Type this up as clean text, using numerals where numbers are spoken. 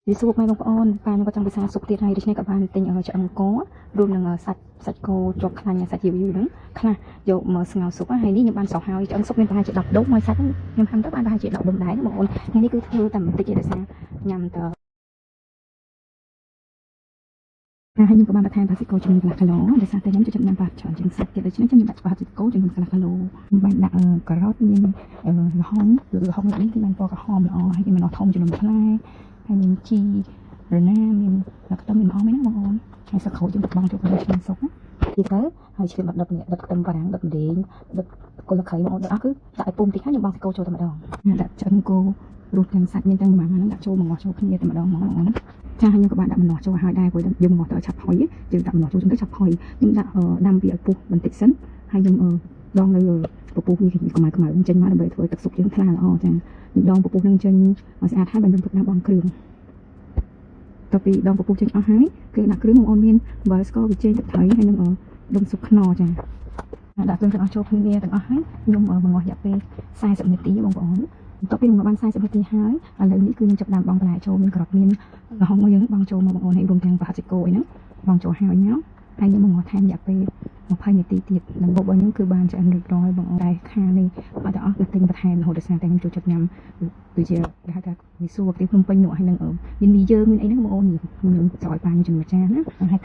និយាយសួរម៉ែបងប្អូនប៉ាខ្ញុំក៏ចង់ពិសាស៊ុបទៀតហើយដូច្នេះក៏បានទិញឆ្អឹងករួមនឹងសាច់សាច់គោជាប់ខ្លាញ់សាច់យូរយូរហ្នឹងខ្លះយកមកស្ងោរស៊ុបហើយនេះខ្ញុំបានស្រោះហើយឆ្អឹងស៊ុបមានប្រហែលជា10ដុំហើយសាច់ខ្ញុំហាំទៅបានប្រហែលជា10ដុំដែរបងប្អូនថ្ងៃនេះគឺធ្វើតែបន្តិចទេដោយសារញ៉ាំតហើយខ្ញុំក៏បានបន្ថែមបាស៊ីកូចំនួនកន្លះគីឡូដោយសារតែខ្ញុំចូលចិត្តញ៉ាំប៉ាច្រើនជាងសាច់ទៀតដូច្នេះខ្ញុំដាក់បាស៊ីកូចំនួនកន្លះគីឡូខ្ញុំបានដាក់ការ៉ុតមានល្ហុងល្ហុងនេះគឺបានពណ៌ក្រហមល្អហើយមានម្នាស់ធំចំនួនផ្លែហើយមានជីរណាមានខ្ទឹមមានម្អមអីហ្នឹងបងប្អូនហើយសាច់ក្រូចយើងទៅបងចូលក្នុងឆ្នាំងស៊ុបណាទៀតទៅហើយឆ្លៀតមកដុតនេះដុតខ្ទឹមបារាំងដុតម្រេងដុតគល់ក្រៃបងប្អូនដុតអស់គឺដាក់ឲ្យពុំតិចហើយខ្ញុំបងសាច់គោចូលតែម្ដងដាក់ឆ្អឹងគោរួមទាំងសាច់មានទាំងប្រហែលហ្នឹងដាក់ចូលមកងាស់ចូលគ្នាតែម្ដងហ្មងបងប្អូនចាហើយខ្ញុំក៏បានដាក់ម្នាស់ចូលឲ្យដែរព្រោះយើងងាស់ទៅឲ្យឆាប់ផុយយើងដាក់ម្នាស់ចូលទៅឆាប់ផុយខ្ញុំដាក់ដាំវាឲ្យពុះបន្តិចសិនហើយខ្ញុំដងនៅពពុះវាកម្ៅកម្ៅចេញមកដើម្បីធ្វើទឹកស៊ុបយើងថ្លាល្អចាខ្ញុំដងពពុះនឹងចេញឲ្យស្អាតហើយបានខ្ញុំទុកដាក់បងគ្រឿងតទៅពីដងពពុះចេញអស់ហើយគឺដាក់គ្រឿងបងប្អូនមានអំបិលស្ករប៊ីចេងទឹកត្រីហើយនឹងដុំស៊ុបខ្នុរចាដាក់គ្រឿងទាំងអស់ចូលគ្នាទាំងអស់ហើយខ្ញុំបង្ងាស់រយៈពេល40នាទីបងប្អូនបន្ទាប់ពីបង្ងាស់បាន40នាទីហើយឥឡូវនេះគឺខ្ញុំចាប់ដើមបងបន្លែចូលមានការ៉ុតមានល្ហុងយើងបងចូលមកបងប្អូនហើយរួមទាំងប្រហិតសាច់គោអីហ្នឹងបងចូលហើយញ៉ាំហើយខ្ញុំបង្ងាស់ថែមរយៈពេល20នាទីទៀតដំបូងរបស់ខ្ញុំគឺបានឆ្អិនរួចរាល់បងប្អូនតែខានេះអត់ទាំងអស់គឺទិញបន្ថែមរហូតដល់សារតែខ្ញុំចូលចិត្តញ៉ាំដូចជាគេហៅថាមីសួរប្រទេសភ្នំពេញនោះហើយនឹងមានមីយើងមានអីហ្នឹងបងប្អូនខ្ញុំស្រោចប៉ាខ្ញុំជំនួសចាណាហើយ